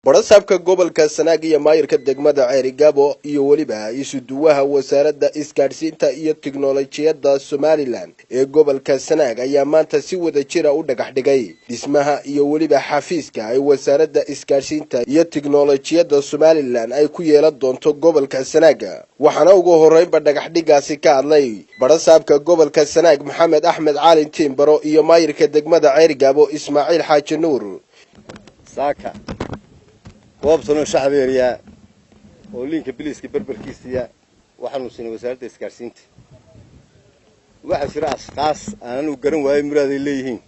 Barasaabka gobolka Sanaag iyo maayirka degmada Ceerigaabo iyo weliba isuduwaha wasaaradda isgaadhsiinta iyo tiknolojiyadda Somalilan ee gobolka Sanaag ayaa maanta si wada jira u dhagax dhigay dhismaha iyo weliba xafiiska ay wasaaradda isgaadhsiinta iyo tiknolojiyadda Somalilan ay ku yeelan doonto gobolka Sanaag. Waxaana ugu horreynba dhagax dhigaasi ka hadlay barasaabka gobolka Sanaag, Maxamed Axmed Caalin Tiimbaro, iyo maayirka degmada Ceerigaabo, Ismaaciil Xaaji Nuur. Saaka goobtanoo shacbeeriyaa oo liinka biliiska berberkiisiya waxaanu siinay wasaaradda isgaadhsiinta. Waxaa jira ashqaas aanan u garan waayey muraaday leeyihiin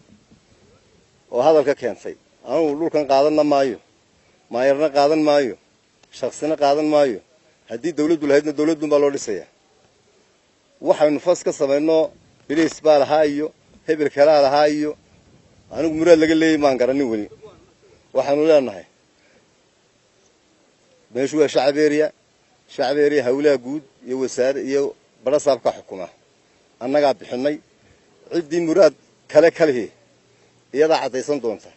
oo hadalka keentay. Anugu dhulkan qaadanna maayo, maayarna qaadan maayo, shaksina qaadan maayo. Haddii dawladdu lahaydna dawladdunbaa loo dhisayaa. Waxaynu fas ka samayno biliis baa lahaa iyo hebel kalaa lahaa iyo anigu muraad laga leeyay maan garanin weli. Waxaanu leenahay meeshu waa shacbeeriya, shacbeeriya hawlaha guud iyo wasaare iyo barasaabka xukuma. Annagaa bixinay. Ciddii muraad kale kalihi iyadaa caddaysan doonta.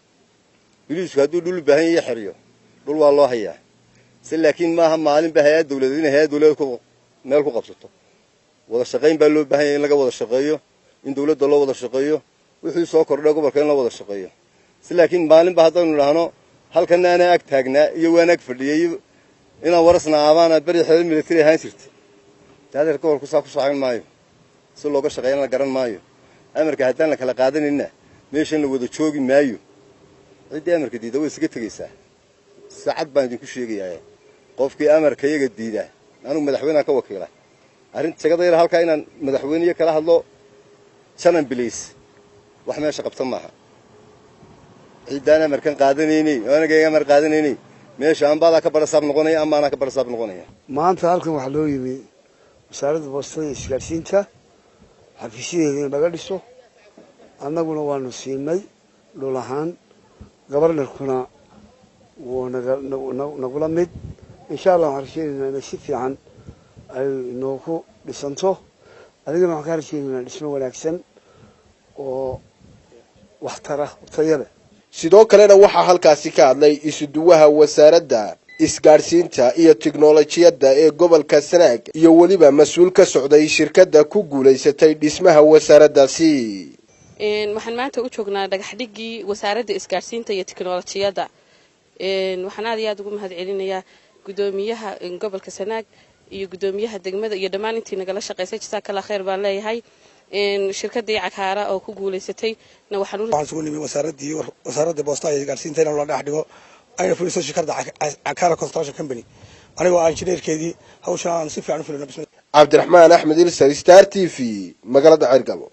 Biliisku hadduu dhul u baahan yahay xeryo dhul waa loo hayaa se, laakiin maaha maalinba hay-ad dawladeed inay hay-ad dawladeed ku meel ku qabsato. Wada shaqayn baa loo baahan yahay, in laga wada shaqeeyo, in dawladda loo wada shaqeeyo, wixii soo kordhay gobolka in loo wada shaqeeyo si. Laakiin maalinba haddaynu idhaahno halkana anaa ag taagnaa iyo waan ag fadhiyay inaan warasna aabaana beri xeer military ahaan jirta, adeer gobolku saa ku socon maayo. Si looga shaqeeyana la garan maayo. Amarka haddaan la kala qaadanayna meeshan la wada joogi maayo. Ciddii amarka diida way isaga tegaysaa. Saacad baan idinku sheegayaa, qofkii amarka iyaga diida, anigu madaxweynehan ka wakiila arrinta jagadayra halkaa inaan madaxweyneyo kala hadlo. Janan biliis wax meesha qabta maaha. Ciddaan amarkan qaadanaynay oo anaga amar qaadanaynay meesha ambaadaa ka barasaab noqonaya ama anaa ka barasaab noqonaya. Maanta halkan waxaa loo yimi wasaaradda boostada iyo isgaadhsiinta xafiisyadeeda in laga dhiso. Annaguna waanu siinay dhul ahaan, governorkuna wuu naga nagula mid. Insha Allah waxaan rajeynaynaa inay si fiican ay noogu dhisanto. Adigana waxaan ka rajeynaynaa dhismo wanaagsan oo waxtara tayo leh. Sidoo kalena waxaa halkaasi ka hadlay isuduwaha wasaaradda isgaadhsiinta iyo tiknolojiyadda ee gobolka Sanaag iyo weliba mas-uul ka socday shirkadda ku guulaysatay dhismaha wasaaraddaasi. Waxaan maanta u joognaa dhagaxdhiggii wasaaradda isgaadhsiinta iyo tiknolojiyadda. Waxaan aad iyo aad ugu mahad celinayaa guddoomiyaha gobolka Sanaag iyo guddoomiyaha degmada iyo dhammaan intii nagala shaqaysay. Jasaakalla khayr baan leeyahay. Shirkadii Cakaara oo ku guulaysatay na waxaan Waxaan isugu nimi wasaaradii, wasaaradda boostaha iyo isgaarsiinta in la dhex dhigo ayna fuliso shirkadda Cakaara Construction Company, anigoo ah injineerkeedii hawshan aan si fiican u fulino. Cabdiraxmaan Axmed Ilsar, Star TV, magaalada Ceergabo.